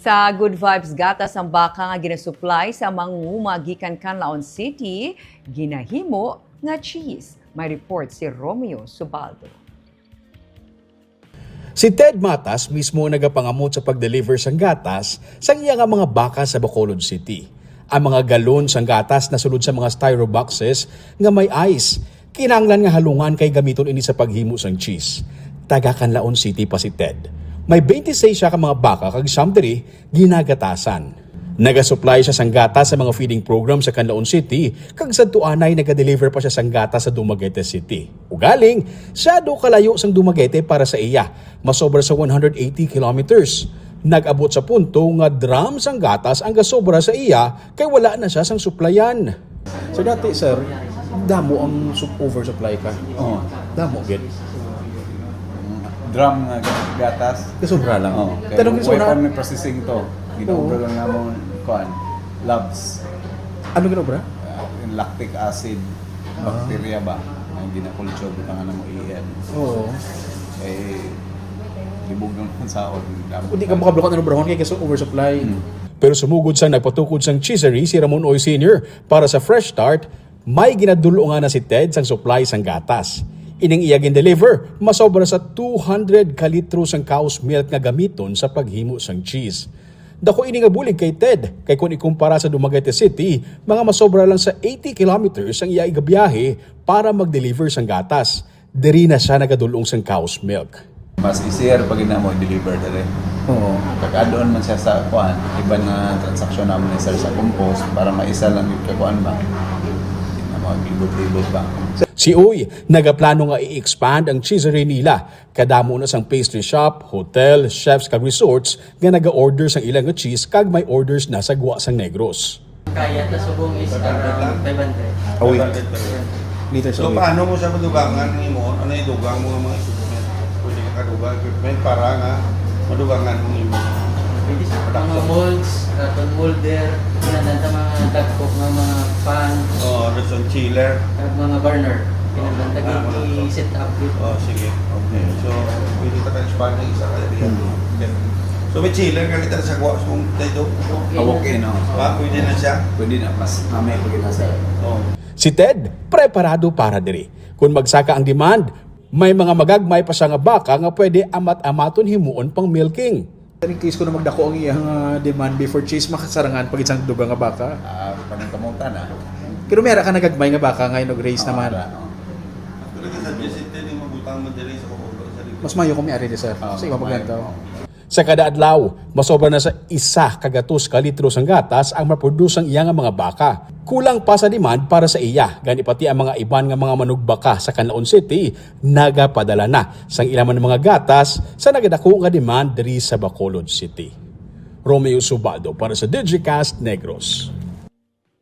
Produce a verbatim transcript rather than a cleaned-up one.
Sa Good Vibes Gatas ang Baka nga ginasuplay sa mangunguma gikan Canlaon City, ginahimo nga cheese. May report si Romeo Subaldo. Si Ted Matas mismo ang nagapangamot sa pag-deliver sang gatas sang iya nga mga baka sa Bacolod City. Ang mga galon sang gatas nasulod sa mga styro boxes nga may ice. Kinahanglan nga halungan kay gamiton ini sa paghimo sang cheese. Taga Canlaon City pa si Ted. May twenty-six siya ka mga baka kag siyam diri ginagatasan. Nagasuplay siya sang gatas sa mga feeding program sa Canlaon City, kag sadto anay nagadeliver pa siya sang gatas sa Dumaguete City. Ugaling, siyado kalayo sang Dumaguete para sa iya, masobra sa one hundred eighty kilometers. Nag-abot sa punto nga drum sang gatas ang gasobra sa iya kay wala na siya sang suplayan. So dati, sir, damo ang sup- oversupply ka. Oo. Damo gid. Drum nga gatas. Kasobra lang. Oo. Kay Tanong way sa una, pa may processing to. Ginaobra lang namon kuan, labs. Ano ginobra? Uh, yung lactic acid, bacteria ba? Ang ginakulture, butangan na mo E M. Oo. Eh, libog lang ang saon. Hindi ka makablok na obrahon kay kasi oversupply. Pero sumugod sang nagpatukod sang cheesery si Ramon Oy Senior para sa Fresh Start, may ginadul-ongan na si Ted sang supply sang gatas. Ining iya gin-deliver, masobra sa two hundred ka litro sang cow's milk nga gamiton sa paghimo sang cheese. Dako ini nga bulig kay Ted, kay kon ikumpara sa Dumaguete City, mga masobra lang sa eighty kilometers ang iya igabiyahe para mag-deliver sang gatas. Diri na siya nagadul-ong sang cow's milk. Mas easier pag na mo deliver dali. Oo. Kag add-on man siya sa kuan, iban nga transaksyon naman ni sir sa compost para maisa lang yung kakuan ba. Hindi na maglibot-libot ba. Si Uy nagaplano nga i-expand ang cheesery nila. Kadamo na sang pastry shop, hotel, chefs kag resorts nga naga-order sang ila nga cheese kag may orders na sa gwa sang Negros. Kaya ta subong is around five hundred. Awi. Liters So, of milk. Paano mo siya madugangan ng imo? Ano yung dugang mo nga mga equipment? Pwede ka kadugang equipment para nga madugangan mo imo. Pwede sa mga molds, carton molder, yan ang mga dagko nga mga pan, Oh, ano sa chiller? kag mga burner. Kinahanglan ta gid i-set up yun. Oh, sige. Okay. So, pwede ka ka-expand ng isa ka area. Hmm. Okay. So, may chiller ka kita sa kuha sa kung tayo. Okay. Okay, no? Ah, pwede na siya? Pwede na, mas mamay pag na sir. Oh. Si Ted, preparado para diri. Kung magsaka ang demand, may mga magagmay pa siya nga baka nga pwede amat-amaton himuon pang milking. In case ko na magdako ang iyang ah, demand before cheese, makasarangan pag isang dugang nga baka. Ah, paningkamutan na. Pero may ara ka nagagmay nga baka nga nag-raise naman. Para, no? Pero sa visit din yung mabutang mo diri sa kukulo sa likod. Mas mayo kung may ari, sir. Ah, Sa iba mas paglantaw. Sa kada adlaw, masobra na sa isa ka gatos ka litro sang gatas ang maproduce sang iya nga mga baka. Kulang pa sa demand para sa iya, gani pati ang mga iban nga mga manugbaka sa Canlaon City nagapadala na sang ila man mga gatas sa nagadako nga demand diri sa Bacolod City. Romeo Subaldo para sa Digicast Negros.